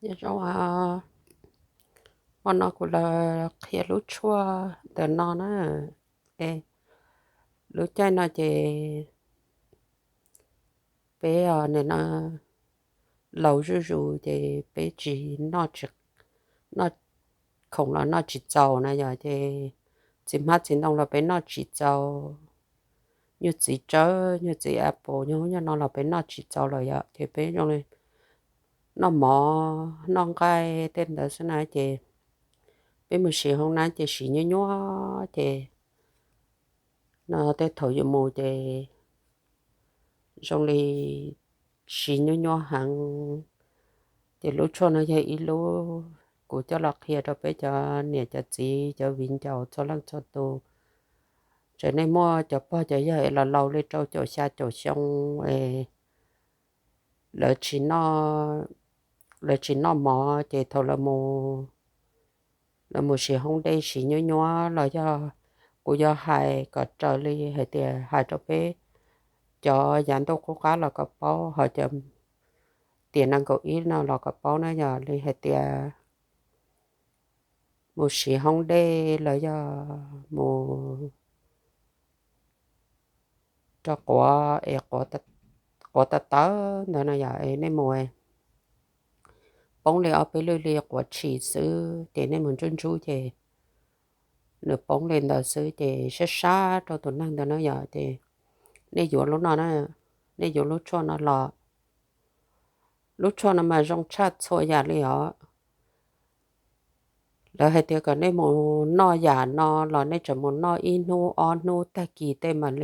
Nyob zoo, hmo no kuv los qhia lub tshuaj ntawm no na. Es lub caij no ces peb nim no laus zuj zus ces peb tsis noj, noj khoom los noj tsis txaus na yom, ces txiv hmab txiv ntoo los peb noj tsis txaus, nyuag txiv tsawb nyuag txiv apple nyuag nyob no los peb noj tsis txaus lawm yom, ces peb zoo li noj mov noj nqaij tej ntawd xwb na, ces peb mus siv hoob nab ces siv nyuaj nyuaj ces no tej thaum yus mus ces zoo li siv nyuaj nyuaj heev. Ces lub tshuaj no yog ib lub kuv coj los qhia rau peb cov niam cov txiv cov viv ncaus txhua leej txhua tus. Tseem nej muaj cov pog cov yawg es los laus li rau caum xya caum xyoo es lawv tsis noj, lawv tsis noj mov ces thaum lawv mus siv hoob deb siv nyuaj nyuaj los yog kuv yuav hais kom raws li hais tias hais rau peb cov yav ntuj qub qab los kom paub, ho cov tiam nees nkaum ib no los kom paub na, yog li hais tias mus siv hoob deb los yog mus rau quav es quav tawv tawv ntawd no yom, es nej mus poob li ob peb lwj li quav tshis xwb ces nej mus ntsub ntsub ces nws poob li ntawd xwb ces sab sab rau tus neeg ntawd na yom, ces nej yuav lub no na, nej yuav lub tshuaj no los. Lub tshuaj no mas zoo tshaj txhua yam li os. Lawv hais tias kom nej mus noj yam no los nej tseem mus noj ib hnub ob hnub tag kis tej mam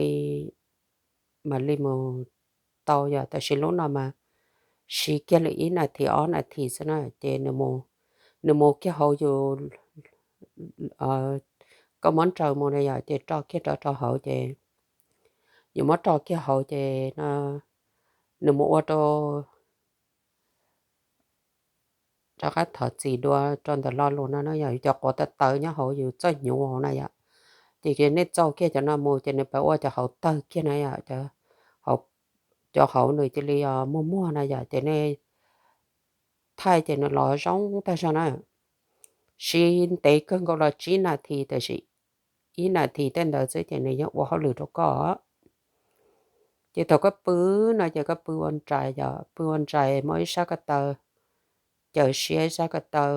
li mus tau yom, tab sis lub no mas siv kiag li ib nas this ob nas this xwb na ces nws mus kiag hauv yus, koj muab nraws mus na yom, ces rau kiag rau rau hauv ces yus muab rau kiag hauv ces nws mus ua rau rov qab thov txim dua rau ntawm lo lus no na yom, yus cov quav tawv tawv nyob hauv yus txoj hnyuv hauv na yom. Ces nej txaus kiag cov no mus ces nws pab ua cov hauv tawg kiag na yom, cov hauv nws cia li muag muag na yom, ces nej thaij ces nws los zoo tag zog na. Siv ntev kawg nkaus los tsib nas this, tab sis ib nas this tej ntawd xwb ces nws yeej ua hauj lwm rau koj. Ces thaum koj pw no ces koj pw ua nrais yom, pw ua nrais muab ib sab ko taw caws siab, ib sab ko taw,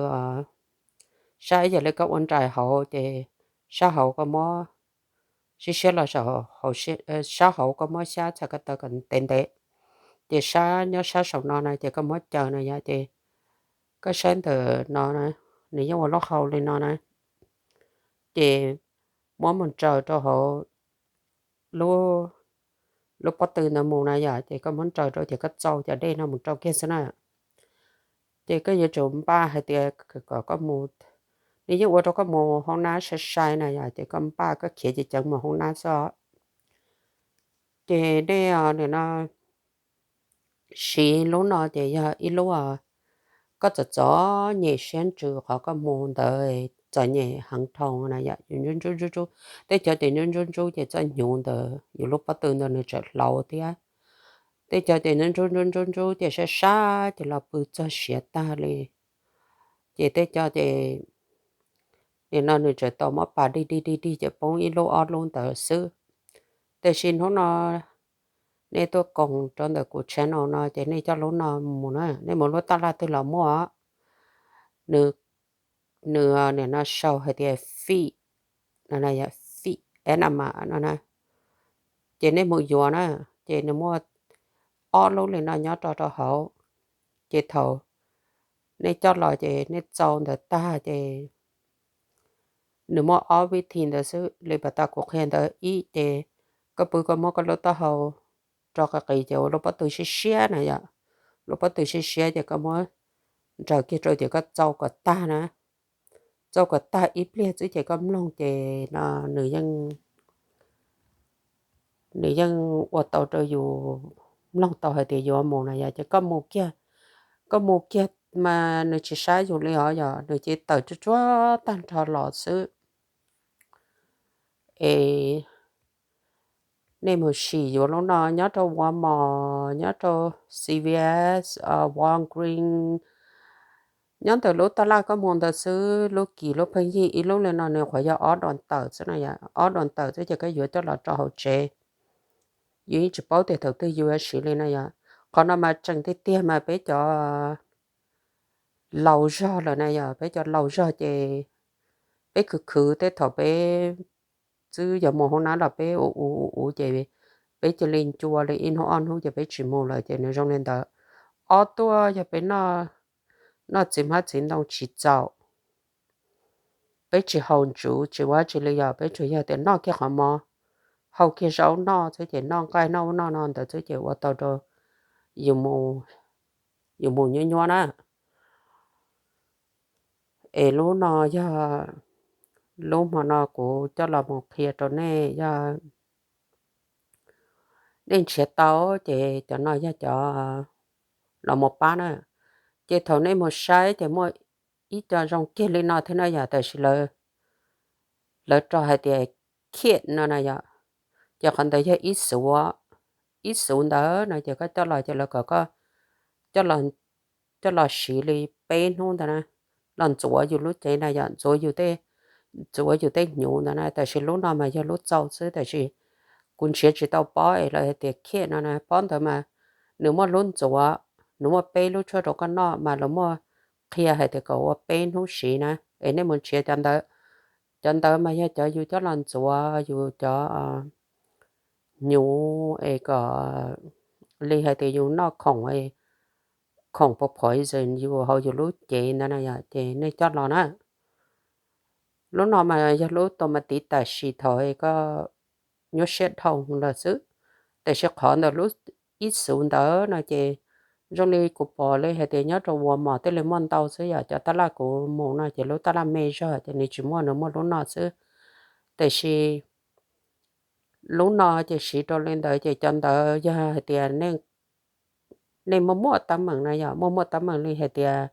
sab ib yam li koj ua nrais hauv ces sab hauv koj muab siab siab los saum, sab hauv koj muab xyab txhais ko taw kom ntev ntev, ces sab nyob sab saum no na ces koj muab caws no yom, ces koj saib ntawm no na, nws yeej ua lub hau li no na, ces muab mus nraws rau hauv lub pob tw ntawd mus na yom, ces koj muab nraws rau ces koj txaus cov dej no mus rau kiag xwb na. Ces koj yuav tsum npaj hais tias kom koj mus, nws yeej ua rau koj mus hoob nab sai sai na yom, ces koj npaj koj khiav ceev ceev mus hoob nab xwb. Ces nej nim no siv lub no ces yog ib lub koj txom txom nyem siab ntsws qhov koj mus ntawd, txom nyem heev dhau na yom, yus ntsub ntsub ntsub ntsub, tej cov ces ntsub ntsub ntsub ces txoj hnyuv ntawd yus lub pob tw ntawd nws tseem hlauv thiab. Tej cov ces ntsub ntsub ntsub ntsub ces sab sab ces los pw txog siav tag li. Ces tej cov ces nim no nws tseem tau muab pas dig dig dig dig ces poob ib lub ob lub ntawd xwb. Tiam sis hnub no nej tuaj koom rau ntawm kuv channel no ces nej coj lub no mus na, nej mus lub taj laj twg los muaj. Nws, nws nim no sau hais tias fit, fit enema no na. Ces nej mus yuav na, ces nws muaj ob lub li no nyob rau rau hauv. Ces thaum nej coj los ces nej txau ntawd tag ces nws muaj ob vib thi ntawd xwb li pas tas kuv qhia ntawd. Ib ces koj pw koj muab koj lub taub hau rau qis qis ces ua lub pob tw siab siab na yom, lub pob tw siab siab ces koj muab nraws kiag rau ces koj txau kom tag na, txau kom tag ib pliag xwb ces koj mloog ces no nws yeej nws yeej ua tau rau yus mloog tau hais tias yuav mus na yom, ces koj mus kiag, koj mus kiag mas nws tsis saib yus li os yom, nws cia tawm tsuag tsuag tag nrho los xwb. Es nej mus sim yuav lub no nyob rau Walmart, nyob rau C V S, Walgreens, Nyob ntawm lub taj laj koj mus ntawd xwb, lub kis lub pheej yig ib lub li no nws qhuav yog ob dollar xwb no, ob dollar xwb ces koj yuav coj los rau hauv tsev. Yus yeej tsis paub tias thaum twg yus yuav siv li no yom. Qhov no mas tseem tiag tiag mas peb cov laus zog lawm na yom, peb cov laus zog ces peb khwv khwv tej thaum peb twb yuav mus hoob nab los peb ua ua ua ua ces peb cia li ncua li ib hnub ob hnub ces peb tsis mus lawm ces nws zoo li ntawd. Ob tuaj yog peb noj txiv hmab txiv ntoo tsis txaus, peb tsis haus ntsuv tsis ua tsi li yom, peb tsuas yog tias noj kiag qhov mov, hau kiag zaub noj xwb ces noj nqaij noj ub noj no ntawd xwb ces ua tau rau yus mus nyuab nyuab na. Es lub no yog lub hmo no kuv coj los mus qhia rau nej, yog nej nrhiav tau ces cov no yog cov los mus pab na. Ces thaum nej mus saib ces muaj ib co zoo kiag li no thiab no yom, tab sis lawv rau hais tias kit no na yom, ces qhov ntawd yog ib xuv, ib xuv ntawd no ces koj coj los ces lawv kom koj coj los siv li peb hnub ntawd na, los ntxuav yus lub cev na yom, ntxuav yus tej, ntxuav yus tej hnyuv ntawd na. Tab sis lub no mas yog lub txaus xwb, tab sis kuv nrhiav tsis tau pob es lawv hais tias kit no na. Pob ntawd mas nws muaj lub ntxuav, nws muaj peb lub tshuaj rau koj noj mas lawv muaj qhia hais tias kom ua peb hnub siv na. Es nej mus nrhiav cov ntawd, cov ntawd mas yog cov yus coj los ntxuav yus cov hnyuv es kom li hais tias yus noj khoom, khoom poison yus hauv yus lub cev ntawd na yom, ces nej coj los na. Lub no mas yog lub tau mas tiv tam sim thaum koj nyuaj siab dhau lawm xwb. Tab sis qhov ntawm lub ib xuv ntawd no ces zoo li kuv pom li hais tias nyob rau Walmart tej li muaj ntau xwb yom, cov taj laj kuv mus no ces lub taj laj me zog ces nws tsis muaj, nws muaj lub no xwb. Tab sis lub no ces siv rau li ntawd ces cov ntawd yog hais tias nej muaj muaj teeb meem na yom, muaj muaj teeb meem li hais tias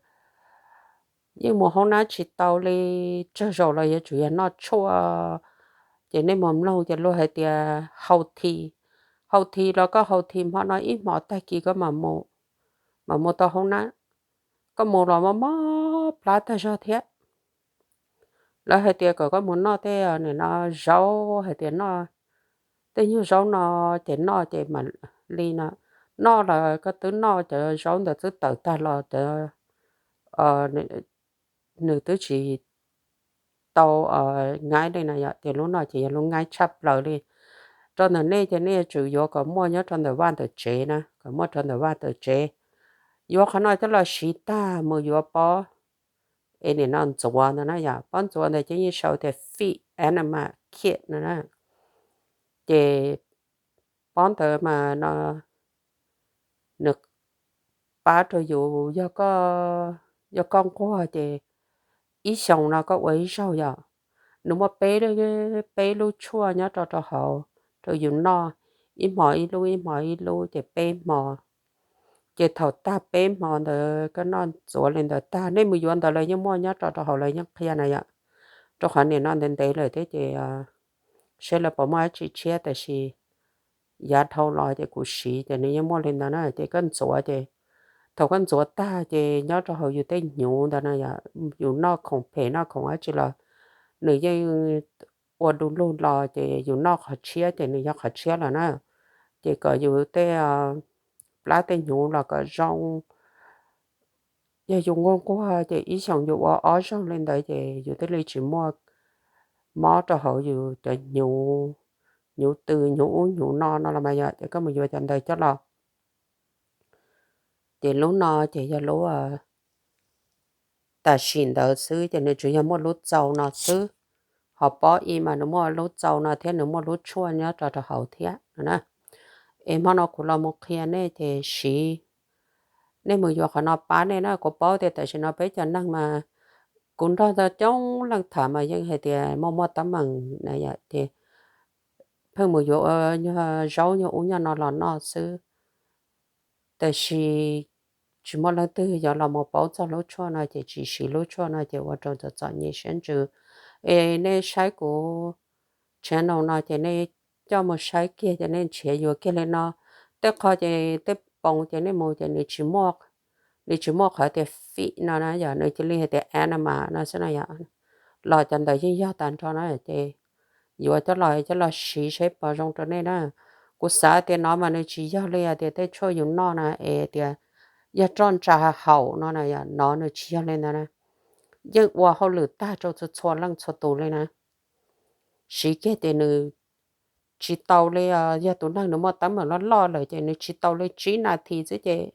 yeej mus hoob nab tsis tau li, tsawg zaus los yuav tsum yog noj tshuaj, ces nej mus mloog ces luag hais tias hau thi, hau thi los koj hau thi hmo no ib hmos tag kis koj mam mus tau hoob nab, koj mus los mob mob plab tag zog thiab. Lawv hais tias kom koj mus noj tej nim no zaub, hais tias noj tej nyuag zaub no ces noj ces mam li no, noj los koj twb noj cov zaub ntawd twb tawm tag los cov nws twb tsis tau ngaib li na yom, ces lub no ces yog lub ngaib tshaj plaws li. Rau ntawm nej ces nej yuav tsum yuav kom muaj nyob rau ntawm vaj ntawm tsev na, kom muaj rau ntawm vaj ntawm tsev. Yuav qhov no coj los siv tag mus yuav pob es nim no ntxuav ntawd na yom, pob ntxuav ntawd ces yeej sau tias feed animal kit no na. Ces pob ntawd mas no nws pab rau yus, yog koj nquag ces ib xyoos no koj ua ib zaug yom. Nws muaj peb, peb lub tshuaj nyob rau rau hauv rau yus noj, ib hmo ib lub ib hmo ib lub ces peb hmo. Ces thaum tag peb hmo ntawd koj noj ntxuav li ntawd tag, nej mus yuav ntawd lawv yeej muaj nyob rau rau hauv, lawv yeej qhia na yom. Rau qhov nim no ntev ntev lawm thiab ces seb lawv puas muaj dab tsi tshiab, tab sis yav dhau los ces kuv siv ces nws yeej muaj li ntawd na. Ces koj ntxuav ces thaum koj ntxuav tag ces nyob rau hauv yus tej hnyuv ntawd na yom, yus noj khoom phem noj khoom dab tsi los nws yeej ua du lug los ces yus noj qhov tshiab ces nws yog qhov tshiab lawm na. Ces kom yus tej plab tej hnyuv los kom zoo. Yog yus nquag nquag ces ib xyoos yus ua ob zaug li ntawd ces yus thiaj li tsis muaj mob rau hauv yus cov hnyuv, hnyuv tw hnyuv ub hnyuv no no los mas yom. Ces koj mus yuav cov ntawd coj los. Ces lub no ces yog lub tam sim ntawd xwb ces nws tsuas yog muaj lub txaus no xwb. Ho pob ib mas nws muaj lub txaus no thiab nws muaj lub tshuaj nyob rau rau hauv thiab no na. Es hmo no kuv los mus qhia nej ces siv, nej mus yuav qhov no pab nej na. Kuv paub tias tam sim no peb cov neeg mas kuv nrog coob leej tham mas yeej hais tias muaj muaj teeb meem na yom, ces pheej mus yuav nyuag zaub nyuag ub nyuag no los noj xwb. Tab sis tsis muaj leej twg yuav los mus paub txog lub tshuaj no ces tsis siv lub tshuaj no ces ua rau txom txom nyem siab ntsws. Es nej saib kuv channel no ces nej coj mus saib kiag ces nej nrhiav yuav kiag li no. Tej qho ces tej poos ces nej mus ces nws tsis muaj nws tsis muaj qhov tias fit no na yom, nws cia li hais tias anima no xwb na yom. Los cov ntawd yeej yog tag nrho na, ces yuav coj los coj los siv saib puas zoo rau nej na. Kuv xav tias no mas nws tsis yog li hais tias tej tshuaj yus noj na es tias yog roj ntsa haum no na yom, no nws tsis yog li ntawd na. Yeej ua hauj lwm tag rau txhua txhua leej txhua tus li na. Siv kiag ces nws tsis tau li, yog tus neeg nws muaj teeb meem loj loj lawm ces nws tsis tau li tsib nas this xwb ces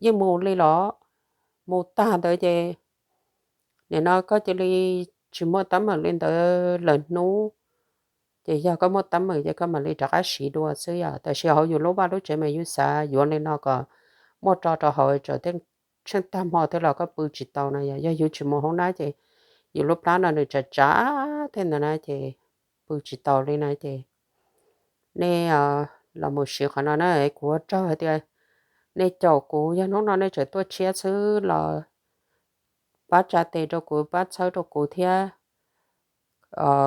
yeej mus li los, mus tag ntawd ces nim no koj cia li tsis muaj teeb meem li ntawd lawm hnub, ces yog koj muaj teeb meem ces koj mam li rov qab siv dua xwb yom. Tab sis hauv yus lub vaj lub tsev mas yus xav yuav li no kom muaj roj rau haus, tsam tej tsheej tag hmo thiab los koj pw tsis tau no yom. Yog yus tsis mus hauv nab ces yus lub plab no nws tsav tsav thiab ntawd na ces pw tsis tau li na ces nej los mus siv qhov no na. Kuv ua tsaug hais tias nej caum kuv, yog hnub no nej tseem tuaj tshiab xwb los pab tsa tes rau kuv, pab txhawb rau kuv thiab.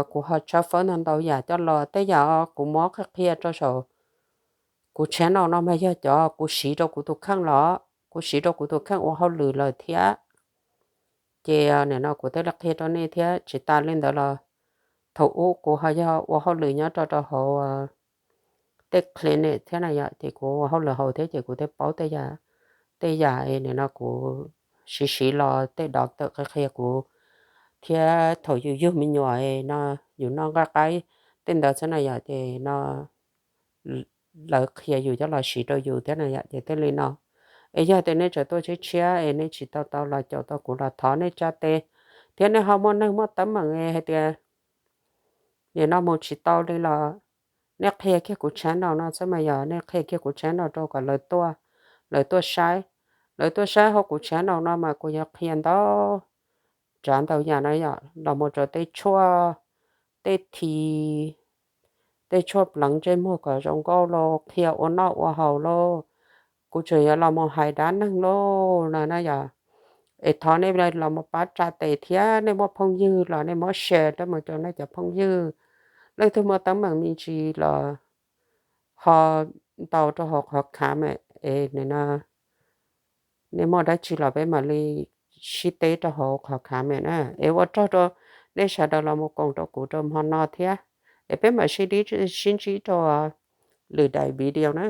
Kuv ho tshawb fawb ntau ntau yam coj los, tej yam kuv muab qhia qhia rau saum kuv channel no mas yog cov kuv siv rau kuv tus kheej los, kuv siv rau kuv tus kheej ua hauj lwm lawm thiab. Ces nim no kuv thiaj li qhia rau nej thiab. Tsis tas li ntawd los thaum ub kuv ho yog ua hauj lwm nyob rau rau hauv tej clinic thiab na yom, ces kuv ua hauj lwm hauv thiab ces kuv thiaj paub tej yam, tej yam nim no kuv siv siv los tej doctor qhia qhia kuv thiab. Thaum yus yug me nyuam no yus noj nqaij qaib tej ntawd xwb na yom, ces no lawv qhia yus coj los siv rau yus thiab na yom, ces thiaj li no. Es yog tias nej tseem tuaj tshiab tshiab es nej tsis tau tau los caum tau kuv los thov nej tsa tes, thiab nej ho muaj neeg muaj teeb meem hais tias nim no mus tsis tau li los nej qhia kiag kuv channel no xwb mas yog, nej qhia kiag kuv channel rau kom lawv tuaj, lawv tuaj saib, lawv tuaj saib hauv kuv channel no mas kuv yuav qhia ntau tsav ntau yam na yom, los mus rau tej tshuaj, tej thi, tej tshuaj pleev ntsej muag kom zoo nkauj lauj, qhia ua noj ua haus lauj. Kuv tseem yuav los mus hais dab neeg lauj no na yom. Es thov nej los mus pab tsa tes thiab, nej muaj phooj ywg los nej muab share rau mus rau nej cov phooj ywg. Leej twg muaj teeb meem me ntsis los ho ntaus rau hauv qhov comment es nim no nej muaj dab tsi los peb mam li sib teb rau hauv qhov comment na. Es ua tsaug rau nej sawv daws los mus koom rau kuv rau hmo no thiab, es peb mam sib, sib ntsib rau lwm daim video na.